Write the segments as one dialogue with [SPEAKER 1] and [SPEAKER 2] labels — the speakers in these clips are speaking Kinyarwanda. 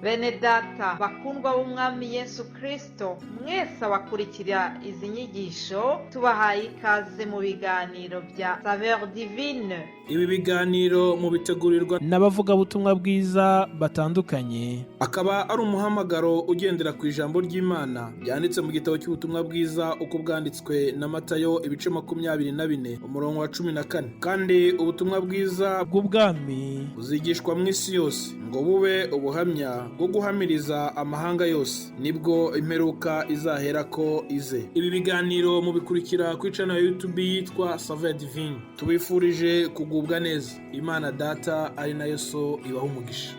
[SPEAKER 1] Bene data bakundwa b'Umwami Yesu Kristo, mwese abakurikira izi nyigisho, tubahaye ikaze mu biganiro bya Saveur Divine.
[SPEAKER 2] Ibi biganiro mubitegurirwa
[SPEAKER 3] n'abavugabutumwa bwiza batandukanye.
[SPEAKER 2] Akaba ari umuhamagaro ugendera ku ijambo ry'Imana ryanditse mu gitabo cy'ubutumwa bwiza uko bwanditswe na Matayo, ibice 24, umurongo wa 14. Kandi ubutumwa bwiza
[SPEAKER 3] bw'ubwami
[SPEAKER 2] buzigishwa mu isi yose ngo bube ubuhamya bwo guhamiriza amahanga yose, nibwo imperuka izaherako ize. Ibi biganiro mubikurikira ku channel ya YouTube yitwa Saveur Divine. Tubifurije kugubwa neza. Imana Data ari nayo So ibaha umugisha.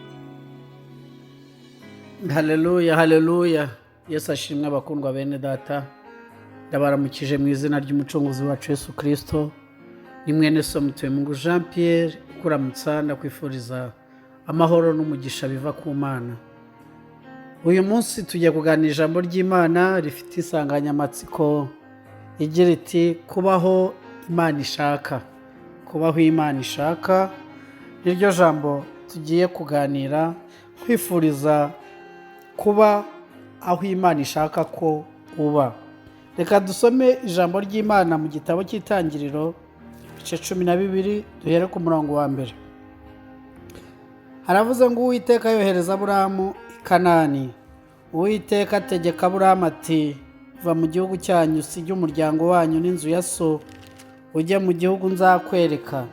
[SPEAKER 4] Haleluya, haleluya! Yesu ashimwe. Abakundwa bene data, ndabaramukije mu izina ry'Umucunguzi wacu Yesu Kirisito. Ni mwene so Mutuyemungu Jean Pierre ukuramutsa. Ndakwifuriza amahoro n'umugisha biva ku Mana. Uyu munsi tugiye kuganira ijambo ry'Imana rifite insanganyamatsiko igira iti: "Kubaho Imana ishaka." Kubaho Imana ishaka niryo jambo tugiye kuganira. Kwifuriza kuba aho Imana ishaka ko uba. Reka dusome ijambo ry'Imana mu gitabo cy'Itangiriro, ibice 12, duhere ku murongo wa mbere. Haravuze ngo: "Uwiteka yohereza Aburamu i Kanani. Uwiteka ategeka Aburamu ati: 'Va mu gihugu cyanyu, usige umuryango wanyu n'inzu ya so, ujye mu gihugu nzakwereka.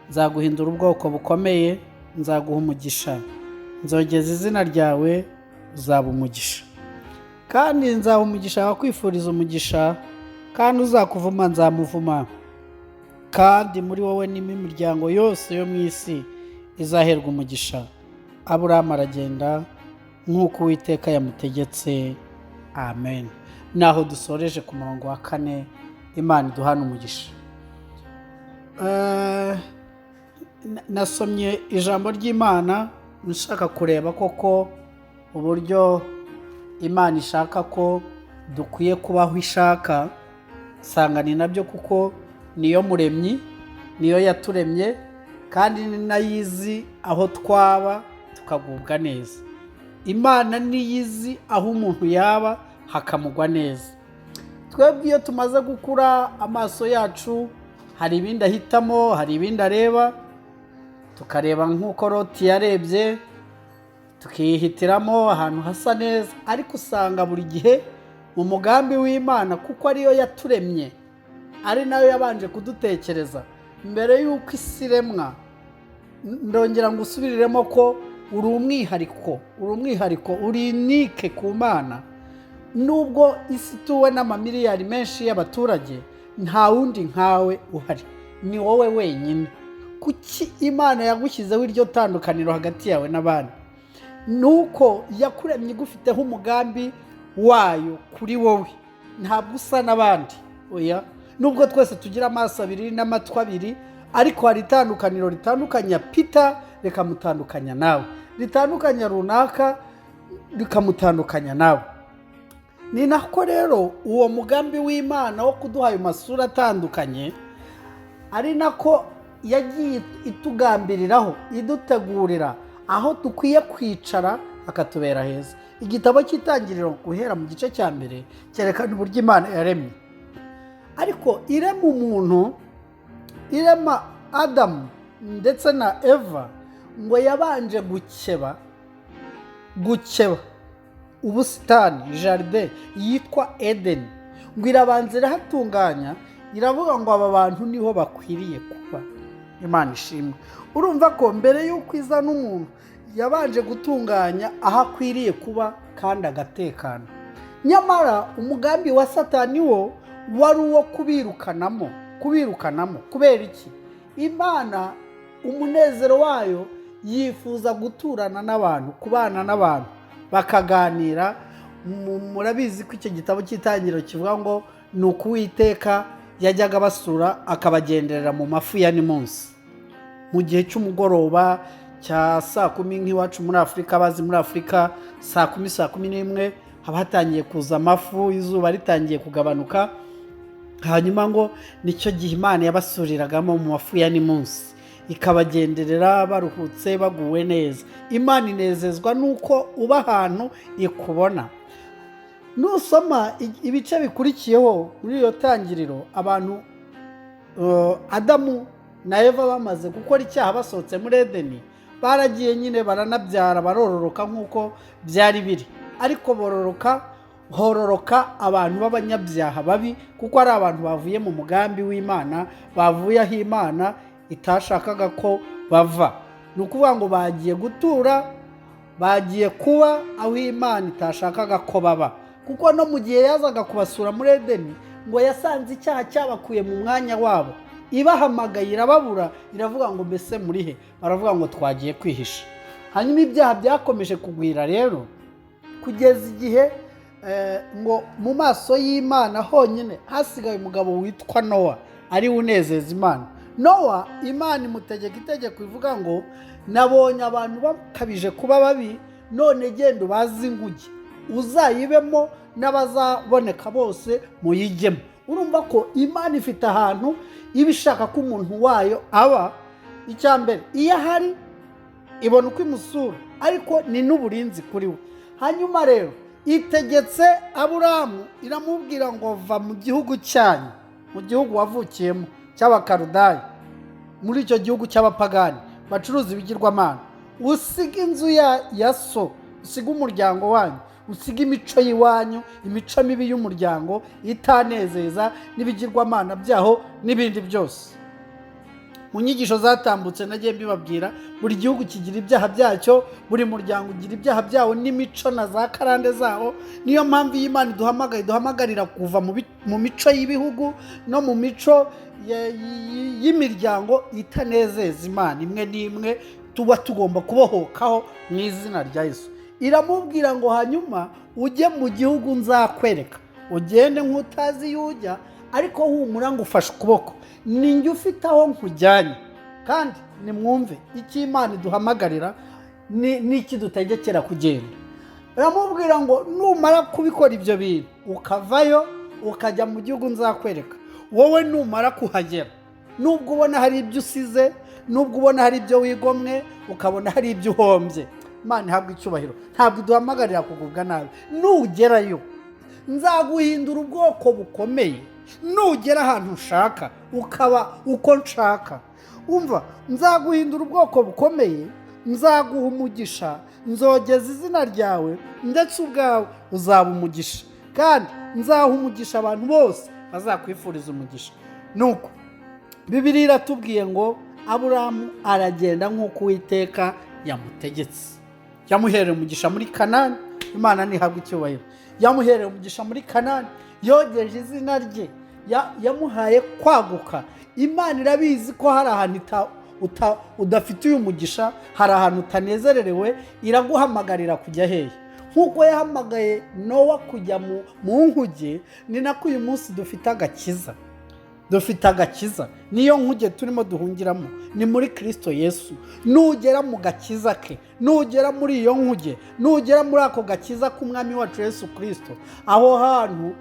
[SPEAKER 4] Nzaguhindura ubwoko bukomeye, nzaguha umugisha, nzogeza izina ryawe, uzaba umugisha. Kandi nzaha umugisha abakwifuriza umugisha, kandi uzakuvuma nzamuvuma. Kandi muri wowe nimo imiryango yose yo mu isi izaherwa umugisha.' Aburamu aragenda nk'uko Uwiteka yamutegetse. Amen." Naho dusoreje ku murongo wa kane. Imana iduhana umugisha. Nasomye ijambo ry'Imana nshaka kureba koko uburyo Imana ishaka ko dukwiye kubaho ishaka, nsanga ni nabyo, kuko niyo muremyi, niyo yaturemye, kandi ni nayo izi aho twaba tukagubwa neza. Imana niyo izi aho umuntu yaba hakamugwa neza. Twebwe iyo tumaze gukura, amaso yacu hari ibindi ahitamo, hari ibindi areba, tukareba nk'uko Loti yarebye, tukihitiramo ahantu hasa neza. Ariko usanga buri gihe mu mugambi w'Imana, kuko ariyo yaturemye, ari nayo yabanje kudutekereza mbere y'uko isi iremwa. Ndongera ngo usubiriremo ko uri umwihariko, uri umwihariko, uri unique ku Mana. Nubwo isi ituwe n'amamiliyari menshi y'abaturage, nta wundi nkawe uhari, ni wowe wenyine. Kuki Imana yagushyizeho iryo tandukaniro hagati yawe n'abandi? Ni uko yakuremye igufiteho umugambi wayo kuri wowe. Ntabwo usa n'abandi, oya. Nubwo twese tugira amaso abiri n'amatwi abiri, ariko hari itandukaniro ritandukanya Peter rikamutandukanya nawe, ritandukanya runaka rikamutandukanya nawe. Ni nako rero uwo mugambi w'Imana wo kuduha ayo masura atandukanye, ari nako yagiye itugambiriraho, idutegurira aho dukwiye kwicara hakatubera heza. Igitabo cy'Itangiriro, guhera mu gice cya mbere, cyerekana uburyo Imana yaremye. Ariko irema umuntu, irema Adamu ndetse na Eva, ngo yabanje gukeba ubusitani, jardin yitwa Edeni. Ngo irabanza irahatunganya, iravuga ngo aba bantu niho bakwiriye kuba. Imana ishimwe. Urumva ko mbere y'uko izana umuntu, yabanje gutunganya aho akwiriye kuba kandi agatekana. Nyamara umugambi wa Satani wo wari uwo kubirukanamo, kubirukanamo. Kubera iki? Imana umunezero wayo yifuza guturana n'abantu, kubana n'abantu, bakaganira. Murabizi ko icyo gitabo cy'Itangiriro kivuga ngo ni uko Uwiteka yajyaga basura, akabagenderera mu mafu ya nimunsi, mu gihe cy'umugoroba cya saa 10. Nk'iwacu muri Afurika, abazi muri Afurika, saa 10, saa 11 haba hatangiye kuza amafu, izuba ritangiye kugabanuka. Hanyuma ngo nicyo gihe Imana yabasuriragamo mu mafu ya nimunsi. Ikabagenderera baruhutse, baguwe neza. Imana inezezwa n'uko uba ahantu ikubona. Nusoma ibice bikurikiyeho muri iyo tangiriro, abantu Adamu na Eva bamaze gukora icyaha, basohotse muri Edeni, baragiye nyine baranabyara, barororoka nk'uko byari biri, ariko bororoka, hororoka abantu b'abanyabyaha babi, kuko ari abantu bavuye mu mugambi w'Imana, bavuye aho Imana itashakaga ko bava. Ni ukuvuga ngo bagiye gutura, bagiye kuba aho Imana itashakaga ko baba, kuko no mu gihe yazaga kubasura muri Edeni, ngo yasanze icyaha cyabakuye mu mwanya wabo. Ibahamagaye irababura, iravuga ngo: "Mbese muri he?" Baravuga ngo: "Twagiye kwihisha." Hanyuma ibyaha byakomeje kugwira rero, kugeza igihe ngo mu maso y'Imana honyine hasigaye umugabo witwa Nowa, ari we unezeza Imana. Nowa, Imana imutegeka itegeko ivuga ngo: "Nabonye abantu bakabije kuba babi, none genda ubaze inkuge, uzayibemo n'abazaboneka bose muyijyemo." Urumva ko Imana ifite ahantu iba ishaka ko umuntu wayo aba. Icya mbere, iyo ahari ibona uko imusura, ariko ni n'uburinzi kuri we. Hanyuma rero itegetse Aburamu, iramubwira ngo: "Va mu gihugu cyanyu, mu gihugu wavukiyemo cy'Abakarudayi, muri icyo gihugu cy'abapagani bacuruza ibigirwamana, usige inzu ya so, usige umuryango wanyu, usige imico y'iwanyu, imico mibi y'umuryango itanezeza, n'ibigirwamana byaho n'ibindi byose." Mu nyigisho zatambutse nagiye mbibabwira, buri gihugu kigira ibyaha byacyo, buri muryango ugira ibyaha byawo n'imico na za karande zawo. Niyo mpamvu iyo Imana iduhamagaye, iduhamagarira kuva mu mico y'ibihugu no mu mico y'imiryango itanezeza Imana imwe n'imwe, tuba tugomba kubohokaho mu izina rya Yesu. Iramubwira ngo: "Hanyuma ujye mu gihugu nzakwereka, ugende nk'utazi iyo ujya, ariko humura, ngo ufashe ukuboko, ni njye ufite aho nkujyanye." Kandi nimwumve icyo Imana iduhamagarira n'iki dutegekera kugenda. Iramubwira ngo: "Numara kubikora ibyo bintu, ukavayo ukajya mu gihugu nzakwereka, wowe numara kuhagera, nubwo ubona hari ibyo usize, nubwo ubona hari ibyo wigomwe, ukabona hari ibyo uhombye," Imana ihabwa icyubahiro, ntabwo iduhamagarira kugubwa nabi, "nugerayo nzaguhindura ubwoko bukomeye. Nugera ahantu ushaka, ukaba uko nshaka, umva, nzaguhindura ubwoko bukomeye, nzaguha umugisha, nzogeza izina ryawe, ndetse ubwawe uzaba umugisha, kandi nzaha umugisha abantu bose bazakwifuriza umugisha." Nuko Bibiliya iratubwiye ngo Aburamu aragenda nk'uko Uwiteka yamutegetse. Yamuhereye umugisha muri Kanani. Imana ntihabwa icyubahiro. Yamuhereye umugisha muri Kanani, yogeje izina rye, yamuhaye kwaguka. Imana irabizi ko hari ahantu udafite uyu mugisha, hari ahantu utanezererewe. Iraguhamagarira kujya hehe? Nk'uko yahamagaye Nowa kujya mu nkuge, ni nako uyu munsi dufite agakiza. Dufite agakiza, niyo nkuge turimo duhungiramo, ni muri Kirisito Yesu. Nugera mu gakiza ke, nugera muri iyo nkuge, nugera muri ako gakiza k'Umwami wacu Yesu Kirisito, aho hantu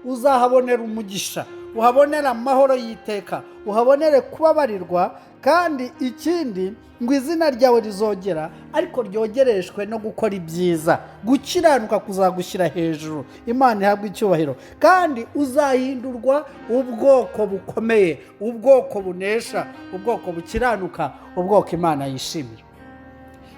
[SPEAKER 4] uzahabonera umugisha, uhabonera amahoro y'iteka, uhabonere kubabarirwa. Kandi ikindi, ngo izina ryawe rizogera, ariko ryogereshwe no gukora ibyiza. Gukiranuka kuzagushyira hejuru. Imana ihabwa icyubahiro. Kandi uzahindurwa ubwoko bukomeye, ubwoko bunesha, ubwoko bukiranuka, ubwoko Imana yishimira.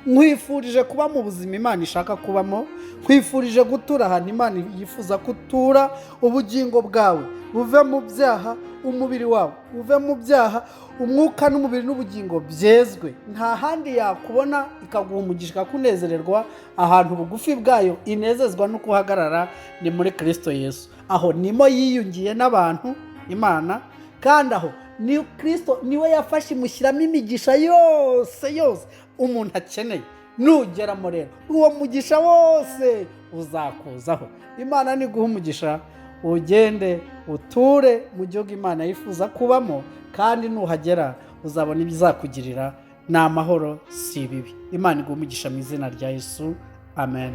[SPEAKER 4] Nkwifurije kuba mu buzima Imana ishaka kubamo. Nkwifurije gutura ahantu Imana yifuza ko utura. Ubugingo bwawe buve mu byaha, umubiri wawe uve mu byaha, umwuka n'umubiri n'ubugingo byezwe. Nta handi yakubona ikaguha umugisha, ikakunezererwa, ahantu bugufi bwayo inezezwa no kuhagarara, ni muri Kirisito Yesu. Aho nimo yiyungiye n'abantu Imana, kandi aho ni Kirisito niwe yafashe imushyiramo imigisha yose yose umuntu akeneye. Nugeramo rero, uwo mugisha wose uzakuzaho. Imana niguha umugisha, ugende uture mu gihugu Imana yifuza kubamo, kandi nuhagera uzabona ibizakugirira ni amahoro, si ibibi. Imana iguha umugisha mu izina rya Yesu. Amen.